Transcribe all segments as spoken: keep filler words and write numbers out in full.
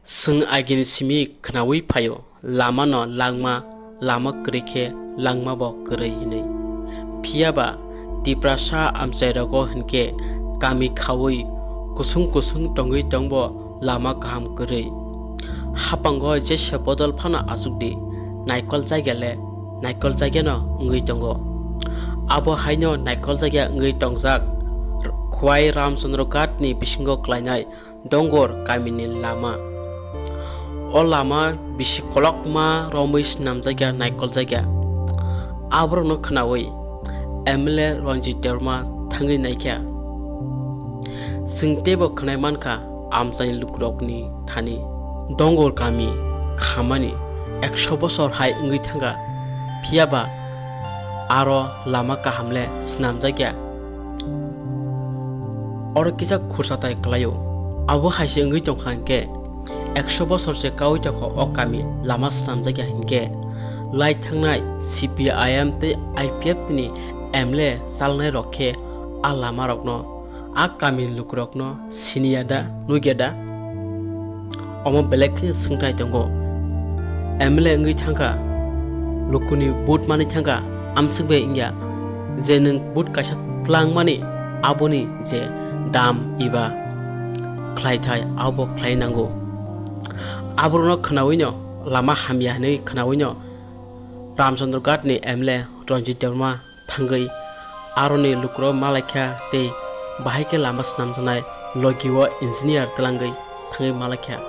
Chwng agini simi khnaui phaio, lama no langma, lama kwrwi khe langma bo kwrwi hinwi. Phiya ba Tiprasa amchai rogo hinkhe kami khaui kusung kusung tongwi tongbo lama kaham kwrwi. Hapango jesa bodol phano achukdi, naikol jaga le naikol jaga no wngwi tongo. Abo haino naikol jaga wngwi tongjak Khwai Ramchandra Ghat ni bisingo klainai Dongor kamini lama. O lama bisi kolokma romwi swnamjakya, naikoljakya. Aborokno khnaui M L A Ranjit Debbarma thangwi naikha. Chwng teibo khwnai mankha, amchaini lukurokni thani Dongor kami khamani ekso bosor hai wngwi thangkha, phiyaba aro lama kaham le swnamjakya. Oro kisa khursa tai kwlaio. Abo hai se wngwi tongkha hinkhe, ekso bosor se kaui tongkha o kami lama swnamjakya hinkhe, lai thangnai C P I M tei I P F ni M L A chalnai rok khe a lama rokno, a kami ni lukurokno siniya da, nukya da? Omo belai khe swngthai tongo. M L A wngwi thangkha, lukuni vote manwi thangkha, amswk bai wngya je nwng vote kaisa twlangmani aboni je dam eba khlaithai abo khlai nango. Aborokno khwnawino lama hamya hinwi khwnawino Ramchandra Ghat ni M L A Ranjit Debbarma thangwi aroni lukurok malaikha tei bahai khe lama swnamjaknai logi o engineer twlangwi thangwi malaikha.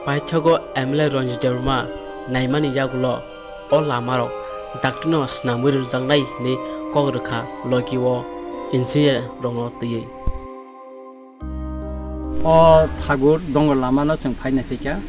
Paithago M L A Ranjit Debbarma naimani yagulo o lamarok dakti no swnamwi rwjaknai hinwi kok rwkha logi o engineer rokno twiwi. O thagur Dongor lama no chwng phaina phaikha.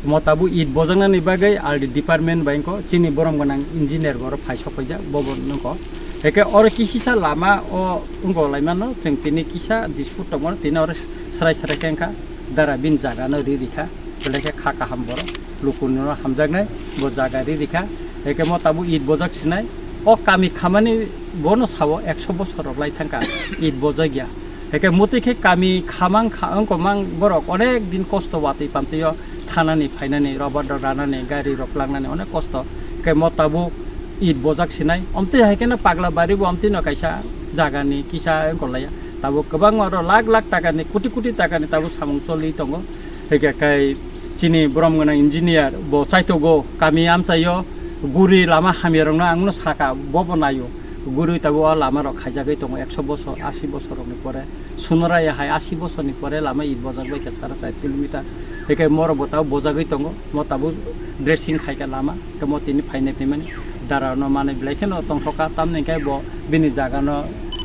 Omo tabuk it bojaknani bagwi R D department bai wngkha, chini borom gwnang engineer bo oro phai sok paijak, bo bo nokho. Heke oro kisisa lama o wngkha laima no chwng tini kisa dispute tongmano, tini oro srai srai khe wngkha dara bini jaga no ri rikha, belai khe kha kaham borok. Lukurokno hamjaknai bo jaga ri rikha. Heke mo tabuk it bojak sinai. O kami khamani bono sao ekso bosor rok lai thangkha it bojak ya. Heke mutwi khe kami khamang kha-, wngkha mang borok onek din kosto watwi pamtwi o thanani phainani, rubber rok ranani, gari rok langnani onek kosto. Heke mo tabuk it bojak sinai. Omtwi hai kheno Pagla Bari bo omtwi no kaisa jagani kisa wngkha laya. Tabuk kwbangma oro lakh lakh takani, koti koti takani tabuk samung choli tongo. Hwnkhe kai chini borom gwnang engineer bo chaitogo kami amchaio guri lama hamyarokno ang no saka bobo naio. Guri tabuk o lama rok khaijagwi tongo ekso bosor, asi bosor rokni pore. Sunoraya hai asi bosorni pore lama it bojak bai kha sara char kilometer. Hwnkhe morok bo tabuk bojagwi tongo, mo tabuk dressing khaikha lama. Tamo tini phainai phaimani dara no manwi belai kheno tongthokha, tamni hwnkhe bo bini jaga no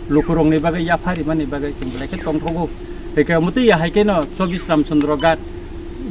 lukurokni bagwi yapharimani bagwi chwng belai khe tongthogo. Hwnkhe mwtwi ya hai kheno chobbish Ramchandra Ghat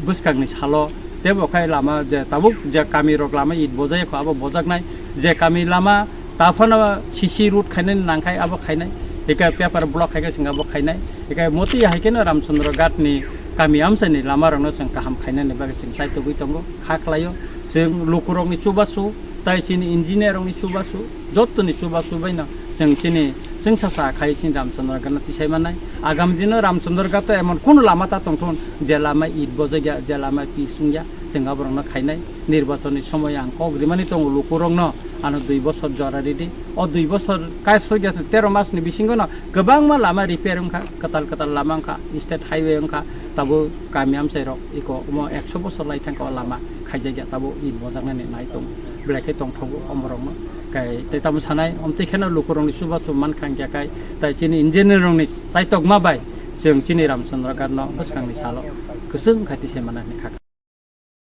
bwskangni salo teibo khai lama je tabuk je kami rok lama it bojai kho abo bojaknai, je kami lama ta phano C C road khainani nangkhai abo khainai, hwnkhe paper block khaikhe chwng abo khainai, hwnkhe mwtwi ya hai kheno Ramchandra Ghat ni kami amchaini lama rokno chwng kaham khainani bagwi chwng chaitogwi tongo, kha khlaio. Chwng lukurokni chubachu, tai chini engineer rokni chubachu, jottoni chubachu baino chwng chini chwngsacha khai chini Ramchandra Ghat no tisai mannai. Agami dino Ramchandra Ghat to emon kunu lama ta tongthun je lama it bojakya, je lama pis wngya, chwng aborokno khainai. Nirbachonni somoyo ang kok rimani tongo lukurokno, ano dui bosor jora ridi. O dui bosor kai soi gate tero masni bisingono kwbangma lama repair wngkha, kwtal kwtal lama wngkha, state highway wngkha, tabuk kami amchairok iko omo ekso bosor lai thangkha o lama khaijakya, tabuk it bojaknani nai tongo, belai khe tongthogo omorokno. Kai tei tamo sanai, omtwi kheno lukurokni chubachu mankha hwnkhe kai, tai chini engineer rokni chaitokma bai chwng chini Ramchandra Ghat no bwskangni salo kwchwng khai tisai manani kha.